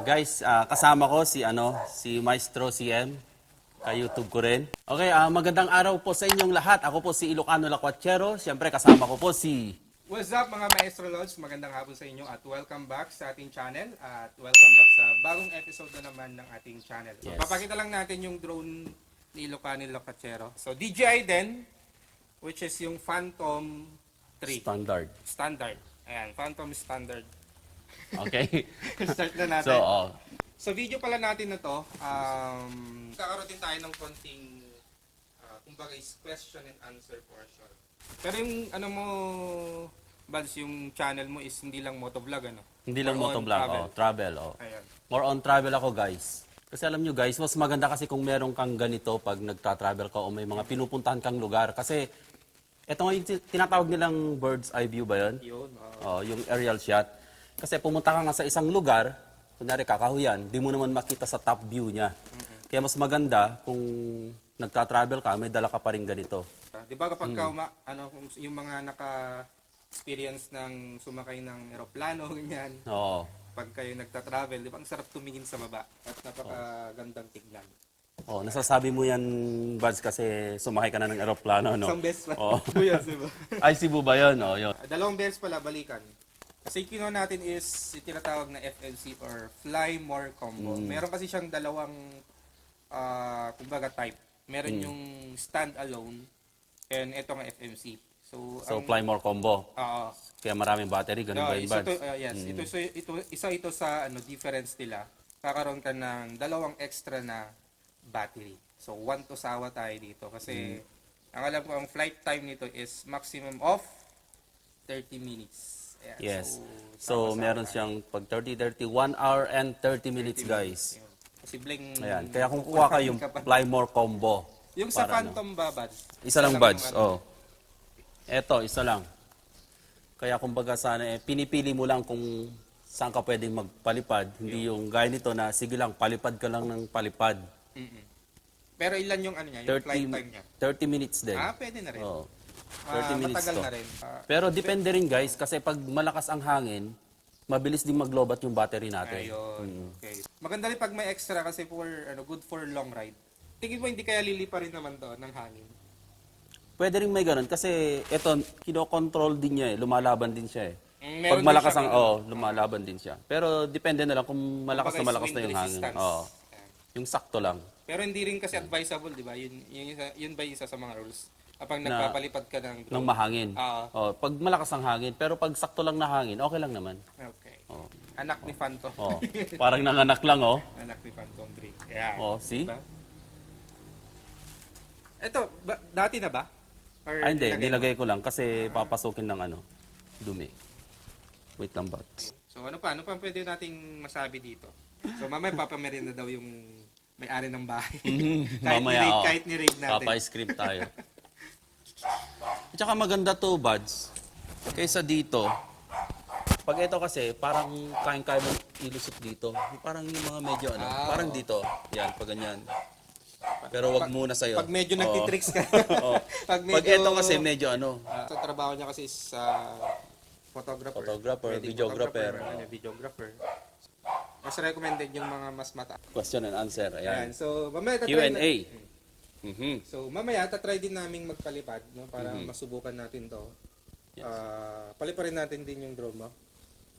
Guys, kasama ko si Maestro CM. Ka-YouTube ko rin. Okay, magandang araw po sa inyong lahat. Ako po si Ilocano Lacuachero. Siyempre kasama ko po si... What's up mga Maestro Lords? Magandang hapon sa inyo at welcome back sa ating channel at welcome back sa bagong episode na naman ng ating channel. So, Yes. papakita lang natin yung drone ni Ilocano Lacuachero. So DJI din, which is yung Phantom 3. Standard. Standard. Ayan, Phantom Standard. Okay? Start na natin. So, Sa video pala natin na to, kakaroon din tayo ng konting, kumbaga is question and answer portion. Pero yung ano mo, Bads, yung channel mo is hindi lang motovlog, ano? hindi lang More on motovlog. Travel. Ayan. More on travel ako, guys. Kasi alam nyo, guys, mas maganda kasi kung meron kang ganito pag nagtra-travel ka o may mga pinupuntahan kang lugar. Kasi ito nga yung tinatawag nilang bird's eye view ba yun? Yun. Yung aerial shot. Kasi pumunta ka nga sa isang lugar, kunyari kakahuyan, di mo naman makita sa top view niya. Kaya mas maganda kung nagta-travel ka, may dala ka pa rin ganito. Di ba kapag yung mga naka-experience ng sumakay ng eroplano, ganyan, Oo. pag kayo nagta-travel, di ba ang sarap tumingin sa baba at napakagandang tignan. Oh, nasasabi mo yan, Buds, kasi sumakay ka na ng eroplano, no? Isang beses pa. Oo. Kuya, di ba? Ay, Cebu ba yun? Oh, yun. Dalawang beses pala, balikan. Kasi yung kinuha natin is yung tinatawag na FLC or Fly More Combo. Meron kasi siyang dalawang kumbaga type. Meron yung stand-alone and ito nga FMC. So, So, fly more combo. Oo. Kaya maraming battery, ganun ba yun, Buds? Isa ito sa difference nila. Kakaroon ka ng dalawang extra na battery. So, one to sawa tayo dito. Kasi, ang alam ko, ang flight time nito is maximum of 30 minutes. Ayan. Yes. sama-sama So, meron tayo. siyang pag 30, 1 hour and 30 minutes, guys. Yun. Posibleng... Ayan. Kaya kung kuha ka yung fly more combo. Yung sa para Phantom ba, Buds? Isa lang, Buds. yung Oh. Eto, isa lang. Kaya kumbaga sana pinipili mo lang kung saan ka pwedeng magpalipad. Hindi yung gaya nito na sige lang, palipad ka lang ng palipad. Pero ilan yung ano niya, yung flight time niya? 30 minutes din. Pwede na rin. Oo. 30 minutes matagal to. na rin. Pero depende rin, guys, kasi pag malakas ang hangin, mabilis din maglobat yung battery natin. Ayun. Okay. Maganda rin pag may extra kasi good for long ride. Tingin mo hindi kaya lilipa rin naman to ng hangin? Pwede rin may ganun kasi ito, kinokontrol din niya lumalaban din siya Meron Pag malakas din ang, siya, lumalaban din siya. Pero depende na lang kung malakas na Kumbaga, malakas na wind yung hangin. resistance. Oo. Ayan. Yung sakto lang. Pero hindi rin kasi advisable, di ba? Yun ba isa sa mga rules? Kapag Na- nagpapalipad ka ng Ng mahangin. Oo. Pag malakas ang hangin, pero pag sakto lang na hangin, okay lang naman. Okay. Oo. Anak ni Phantom. Oh. Parang nanganak lang, oh. Anak ni Phantom 3. Ayan. Oh, see? Diba? Ito, dati na ba? Or Ay, hindi. nilagay mo? Nilagay ko lang kasi papasukin ng dumi. Wait lang, Buds. So ano pa pwede nating masabi dito? So mamaya papamerienda daw yung may-ari ng bahay. Mamaya, kahit ni-raid natin. Papa-script tayo. At saka maganda to, Buds. Kaysa dito, pag ito kasi, parang kaya mo ilusot dito. Parang yung mga medyo parang dito. Yan, pag ganyan. Pero wag muna sa'yo. Pag medyo nagtitricks ka. Oo. pag Pag ito kasi medyo sa trabaho niya kasi is photographer. Photographer, Wedding videographer. videographer. Mas recommended yung mga mas mata. question and answer. Ayan. Ayan. So mamaya Q&A. Mhm. So mamaya tatry din naming magpalipad no para masubukan natin 'to. Paliparin natin din yung drone mo.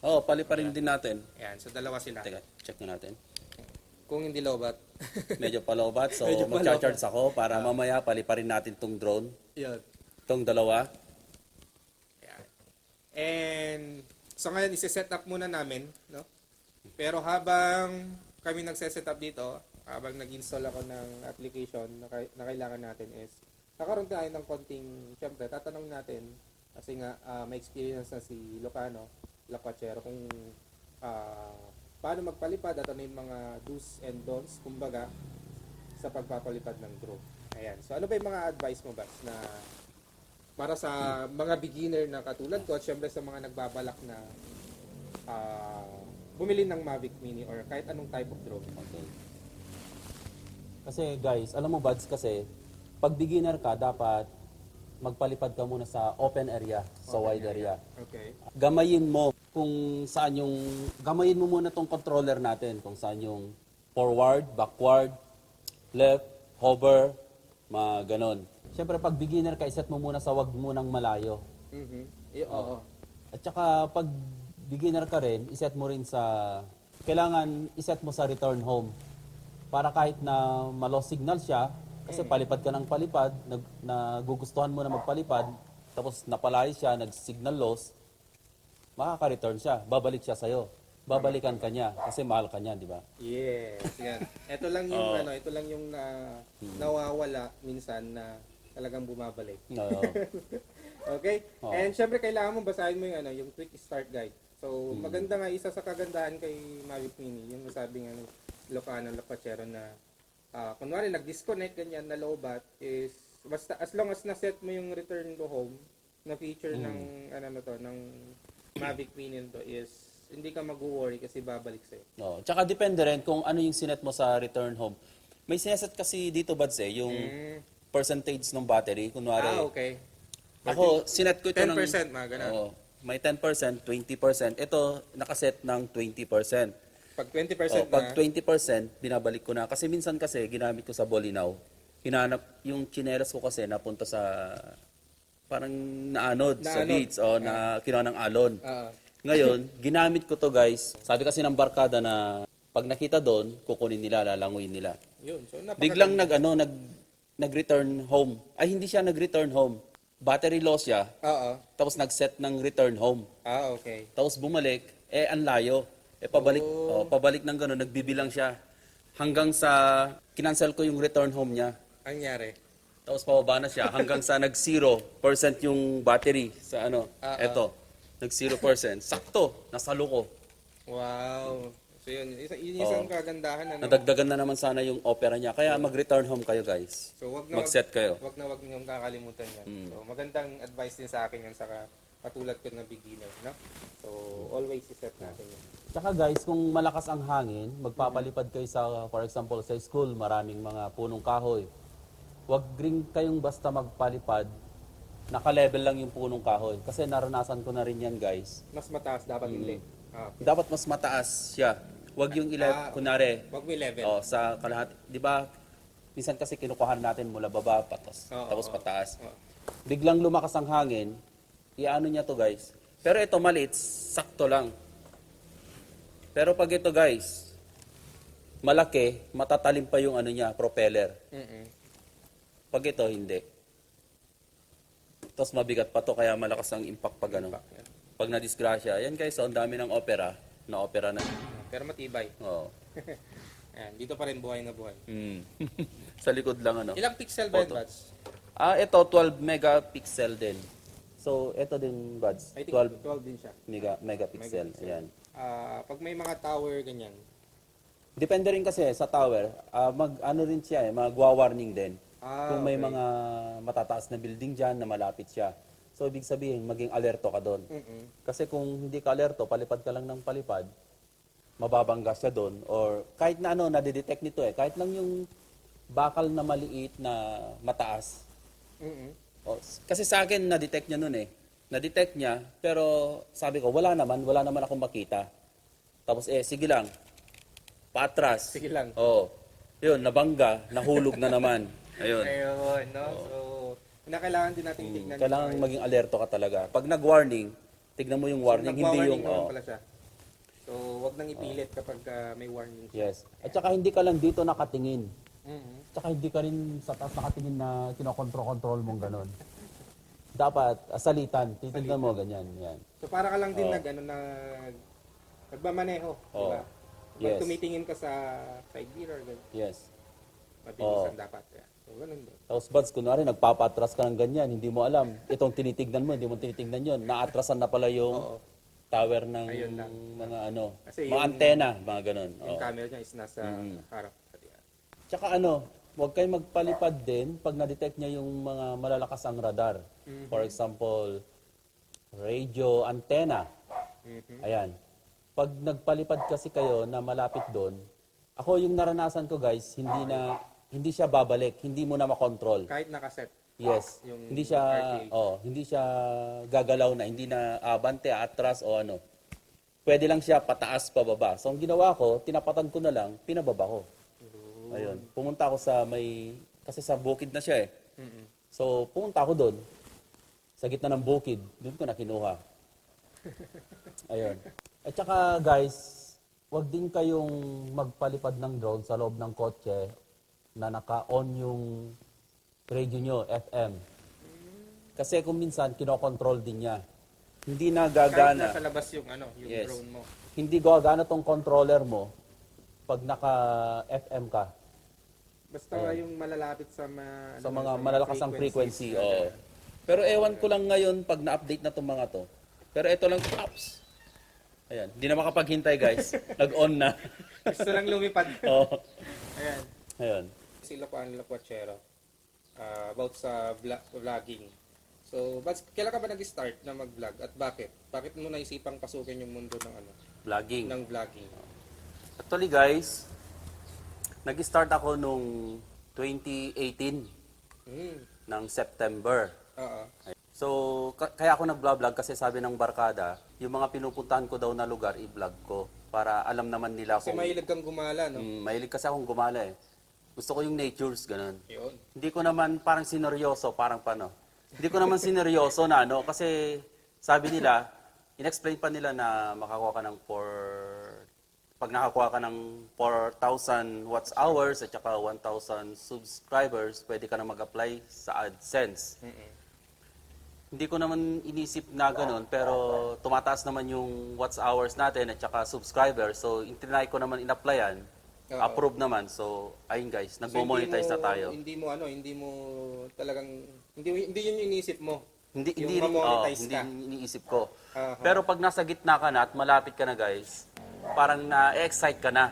Oh, paliparin din natin. Ayan, so dalawa sila. Teka, check na natin. Kung hindi lowbat. Medyo palobat. So, Medyo mag-charge ako para mamaya paliparin natin tong drone. Yan. Tong dalawa. Ayan. And so ngayon isi-set up muna namin, no? Pero habang kami nagse-set up dito, habang nag-install ako ng application na kailangan natin is kakaroon tayo ng konting, syempre tatanong natin kasi nga may experience na si Ilocano Lacuachero kung paano magpalipad at ano yung mga do's and don'ts kumbaga sa pagpapalipad ng drone. Ayan. So ano ba yung mga advice mo ba na para sa mga beginner na katulad ko at syempre sa mga nagbabalak na bumili ng Mavic Mini or kahit anong type of drone? Okay. Kasi guys, alam mo Buds kasi, pag beginner ka, dapat magpalipad ka muna sa open area, sa wide area. Okay. Gamayin mo kung saan yung, gamayin mo muna tong controller natin, kung saan yung forward, backward, left, hover, mga ganon. Siyempre, pag beginner ka, iset mo muna sa wag munang malayo. Oo. At saka, pag beginner ka rin, iset mo rin sa, kailangan iset mo sa return home. Para kahit na ma-loss signal siya, kasi palipad ka ng palipad, nagugustuhan mo na magpalipad, tapos napalay siya, nag-signal loss, makaka-return siya, babalik siya sa'yo. Babalikan ka niya, kasi mahal ka niya, di ba? Yes, yan. Ito lang yung ito lang yung nawawala minsan na talagang bumabalik. Oo. Okay? Oo. And syempre kailangan mo basahin mo yung yung quick start guide. So, maganda nga isa sa kagandahan kay Mavic Mini, yung nasabing Ilocano Lapachero na kunwari nag-disconnect ganyan na lowbat is basta as long as na-set mo yung return to home na feature ng ng Mavic Mini to is hindi ka mag-worry kasi babalik sa'yo. Oo. Tsaka depende rin kung ano yung sinet mo sa return home. May sineset kasi dito, Bads, yung percentage ng battery. Kunwari, Okay. ako, sinet ko ito 10% mga ganun. Oo. May 10%, 20%. Ito, nakaset ng 20%. Pag 20% Pag 20%, binabalik ko na. Kasi minsan kasi, ginamit ko sa Bolinao. Hinanap, yung chinelas ko kasi napunta sa, parang naanod sa beach. O, na kinuha ng alon. Ngayon, ginamit ko to guys. Sabi kasi ng barkada na pag nakita doon, kukunin nila, lalanguin nila. Yun. So, Biglang nag-return home. Ay, hindi siya nag-return home. Battery loss siya, Oo. tapos nag-set ng return home. Okay. Tapos bumalik, ang layo. Pabalik ng gano'n, nagbibilang siya. Hanggang sa, kinancel ko yung return home niya. Ang nangyari? Tapos pababa na siya, hanggang sa nag-0% yung battery sa eto. Nag-0%. Sakto, nasalo ko. Wow. So yun, isang kagandahan Nadagdagan na naman sana yung opera niya. Kaya mag-return home kayo guys. So wag Mag-set kayo. Wag niyong kakalimutan yan. So magandang advice din sa akin yan sa katulad ko na beginner, no? So always i-set natin yun. Tsaka guys, kung malakas ang hangin, magpapalipad kayo sa, for example, sa school, maraming mga punong kahoy. Huwag rin kayong basta magpalipad, naka-level lang yung punong kahoy. Kasi naranasan ko na rin yan guys. Mas mataas dapat hindi. Dapat mas mataas siya. Huwag yung kunwari, Wag may level. sa kalahati. Di ba, minsan kasi kinukuhan natin mula baba, tapos pataas. Biglang lumakas ang hangin, iano niya to guys. Pero ito maliit, sakto lang. Pero pag ito guys, malaki, matatalim pa yung propeller. Pag ito, hindi. Tapos mabigat pa to, kaya malakas ang impact pag Pag na-disgrasya, yan guys, ang dami ng opera na. Pero matibay. Oo. Ayan, dito pa rin buhay na buhay. Sa likod lang Ilang pixel ba yun, Photo. Bats? Ito 12 megapixel din. So, ito din, Buds. I think 12 din siya. Megapixel. Ayan. Pag may mga tower ganyan. Depende rin kasi sa tower, rin siya magwa-warning din. Kung may okay. mga matataas na building dyan na malapit siya. So, ibig sabihin, maging alerto ka doon. Kasi kung hindi ka alerto, palipad ka lang ng palipad, mababangga siya doon. Or kahit na nadidetect nito kahit lang yung bakal na maliit na mataas. Kasi sa akin, na-detect niya noon Na-detect niya, pero sabi ko, wala naman akong makita. Tapos sige lang, paatras. Sige lang. Yun, nabangga, nahulog na naman. Ayun. Ayun, no? So, kailangan din natin tignan. Kailangan maging alerto ka talaga. Pag nag-warning, tignan mo yung warning, hindi yung... naman pala siya. So, wag nang ipilit kapag may warning siya. Yes. At saka hindi ka lang dito nakatingin. Tsaka hindi ka rin sa taas nakatingin na kinokontrol mong ganon. Dapat, salitan. Titignan mo, ganyan. Yan. So, para ka lang din nagmamaneho. Diba? Yes. Pag tumitingin ka sa side mirror, Yes. mabilisan dapat. Yeah. So, ganun din. Tapos Buds, kunwari nagpapatras ka ng ganyan, hindi mo alam. Itong tinitignan mo, hindi mo tinitignan yon. Naatrasan na pala yung tower ng Ayun lang. mga Kasi mga antena, mga ganon. Yung camera niya is nasa harap. Tsaka huwag kayong magpalipad din pag na-detect niya yung mga malalakas ang radar. For example, radio antenna. Ayan. Pag nagpalipad kasi kayo na malapit doon, ako yung naranasan ko guys, hindi siya babalik, hindi mo na makontrol. Kahit nakaset. Yes. Yung Hindi siya RTH. hindi siya gagalaw na, hindi na abante, atras o ano. pwede lang siya pataas, pababa. So, ang ginawa ko, tinapatan ko na lang, pinababa ko. Ayun. Pumunta ako sa kasi sa bukid na siya eh. So, pumunta ako doon. Sa gitna ng bukid, doon ko na kinuha. Ayun. At saka guys, wag din kayong magpalipad ng drone sa loob ng kotse na naka-on yung radio nyo, FM. Kasi kung minsan, kinokontrol din niya. Hindi na Kahit gagana. nasa labas yung yung Yes. drone mo. Hindi gagana tong controller mo pag naka-FM ka. Basta yung malalapit sa Sa mga malalakasang frequency. Oo. Oo. Pero ewan ko lang ngayon pag na-update na itong mga to. Pero ito lang, pops! Ayan, hindi na makapaghintay guys. Nag-on na. Gusto lang lumipad. Oo. Ayan. Ayun. Si Locoan Locuachero about sa vlogging. So, kailan ka ba nag-start na mag-vlog at bakit? Bakit mo naisipang pasukin yung mundo ng Vlogging. ng vlogging? Actually guys, nag-start ako nung 2018 Hmm. ng September. Oo. So, kaya ako nag-vlog kasi sabi ng barkada, yung mga pinupuntahan ko daw na lugar, i-vlog ko. Para alam naman nila Kasi kung... mahilig kang gumala, no? mahilig kasi akong gumala eh. Gusto ko yung natures, ganun. Yun. Hindi ko naman parang sineryoso, parang paano. Hindi ko naman sineryoso na ano, kasi sabi nila, in-explain pa nila na makakuha ka ng pag nakakuha ka ng 4,000 watts hours at saka 1,000 subscribers, pwede ka na mag-apply sa AdSense. Hindi ko naman inisip na ganun, pero tumataas naman yung watts hours natin at saka subscribers. So, tinry ko naman in-applyan. Oo. Approve naman. So, ayun guys, So, nagmo-monetize na tayo. Hindi mo talagang, hindi yun yung iniisip mo. Hindi Yung hindi rin ma-monetize hindi ka. iniisip ko. Aha. Pero pag nasa gitna ka na at malapit ka na guys, parang na-excite ka na.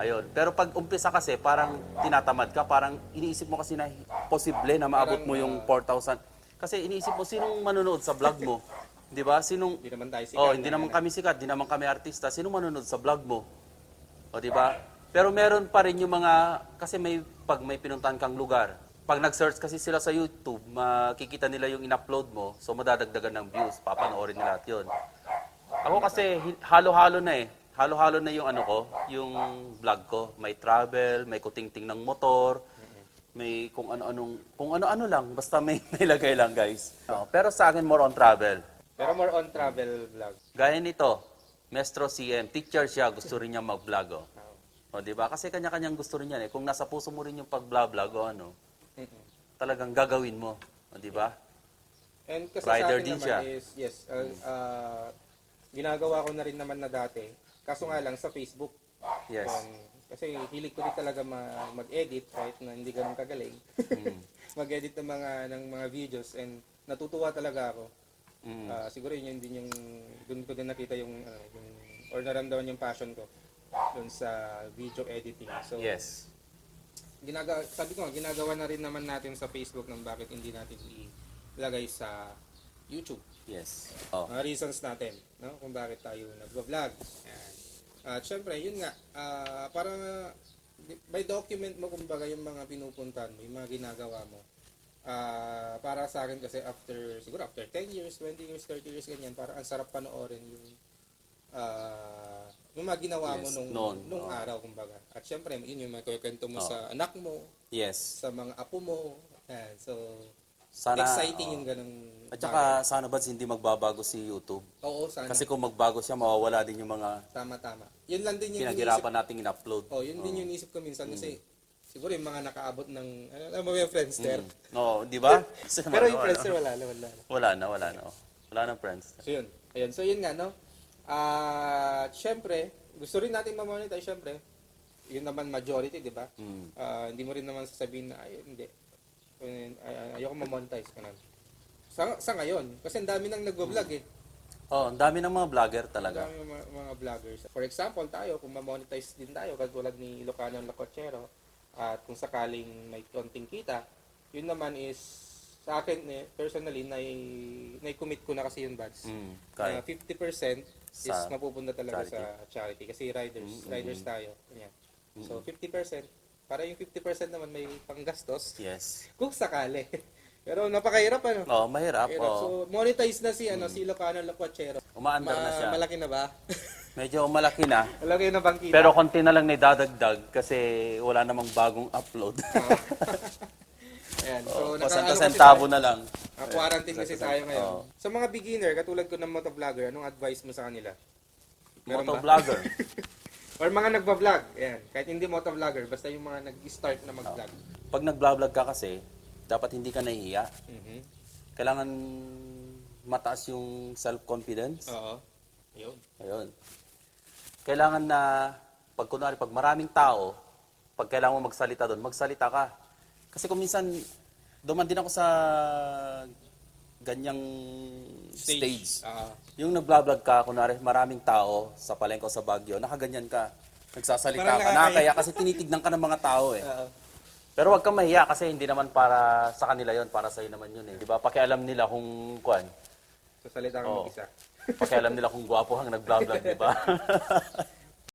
Ayun. Pero pag umpisa kasi parang tinatamad ka, parang iniisip mo kasi na posible na maabot mo yung 4,000. Kasi iniisip mo sinong manonood sa vlog mo? 'Di ba? Sinong Hindi naman tayo sikat. Oh, hindi naman kami sikat, hindi naman kami artista. Sinong manonood sa vlog mo? O 'di ba? Pero meron pa rin yung mga kasi pag may pinuntahan kang lugar, pag nag-search kasi sila sa YouTube, makikita nila yung in-upload mo, so madadagdagan ng views, papanoorin nila at yun. Ako kasi halo-halo na eh. Halo-halo na yung ano ko, yung vlog ko. May travel, may kutingting ng motor, may kung ano-ano lang, basta may nilagay lang guys. Pero sa akin more on travel. Pero more on travel vlog. Gaya nito, Mestro CM, teacher siya, gusto rin niya mag-vlog. O, di ba? Kasi kanya-kanyang gusto rin yan eh. Kung nasa puso mo rin yung pag-vlog o ano, talagang gagawin mo. O, di ba? And kasi Rider sa akin din naman siya. is, yes, ginagawa ko na rin naman na dati. Kaso nga lang sa Facebook. Yes. Kasi hilig ko rin talaga mag-edit kahit na hindi ganun kagaling. Mag-edit ng mga videos and natutuwa talaga ako. Siguro yun din yung doon ko din nakita yung or naramdaman yung passion ko doon sa video editing. So Yes. sabi ko nga, ginagawa na rin naman natin sa Facebook ng bakit hindi natin ilagay sa YouTube. Yes. Oh. Mga reasons natin, no? Kung bakit tayo nagvo-vlog. Yan. At syempre, yun nga, para by document mo kumbaga yung mga pinupuntahan mo, yung mga ginagawa mo. Para sa akin kasi siguro after 10 years, 20 years, 30 years, ganyan, para ang sarap panoorin yung mga ginawa mo Yes, nung araw, kumbaga. At syempre, yun yung mga kwento mo sa anak mo, Yes. sa mga apo mo. Yan. So, Sana, exciting yung ganung At saka, sana ba hindi magbabago si YouTube? Oo, sana. Kasi kung magbago siya, mawawala din yung mga Tama. Yun lang din yung pinaghirapan nating in-upload. yun din yung inisip ko minsan kasi siguro yung mga nakaabot ng alam mo yung Friendster. Oo, di ba? Pero yung Friendster wala. Wala na. Wala na friends. So yun. Ayun. So yun nga, no? Syempre, gusto rin natin ma-monetize, syempre. Yun naman majority, di ba? Hindi mo rin naman sasabihin na, ay, hindi. Ayoko ma-monetize ka na. Sa ngayon, kasi ang dami nang nagvo-vlog eh. Oh, ang dami ng mga vlogger Ang talaga. dami mga vloggers. For example, tayo, kung ma-monetize din tayo, katulad ni Ilocano Locochero, at kung sakaling may konting kita, yun naman is, sa akin, personally, nai-commit ko na kasi yun, Bads. Kaya. 50% is Sa mapupunta talaga charity. sa charity. Kasi riders tayo. Ganyan. So, 50%, para yung 50% naman may panggastos, Yes. kung sakali. Pero napakahirap ano. Oo, mahirap. Mahirap. Oo. So monetize na si si Ilocano Lapuachero. Umaandar na siya. Malaki na ba? Medyo malaki na. Malaki na bang kita? Pero konti na lang nadadagdag kasi wala namang bagong upload. Ayan. So, So pasanta kasi sentabo tayo? na lang. Quarantine kasi tayo ngayon. Oo. Sa mga beginner, katulad ko ng motovlogger, anong advice mo sa kanila? Meron ba? Motovlogger. Or mga nagba-vlog. Ayan. Kahit hindi motovlogger, basta yung mga nag-start na mag-vlog. Pag nag-vlog ka kasi, dapat hindi ka nahihiya. Mhm. Kailangan mataas yung self-confidence. Oo. Yun. Ayun. Kailangan na, pag kunwari, pag maraming tao, pag kailangan mo magsalita doon, magsalita ka. Kasi kung minsan, duman din ako sa ganyang stage. Yung nag-vlog ka, kunwari, maraming tao sa palengke o sa Baguio, nakaganyan ka. Nagsasalita Parang ka, nakakaya. nakakaya kasi tinitignan ka ng mga tao eh. Oo. Pero wag kang mahiya kasi hindi naman para sa kanila yon, para sa iyo naman yun eh. 'Di ba? Pakialam nila kung kuan, So, salita ka Oo. mag-isa. pakialam nila kung gwapo ang nag-vlog, 'di ba?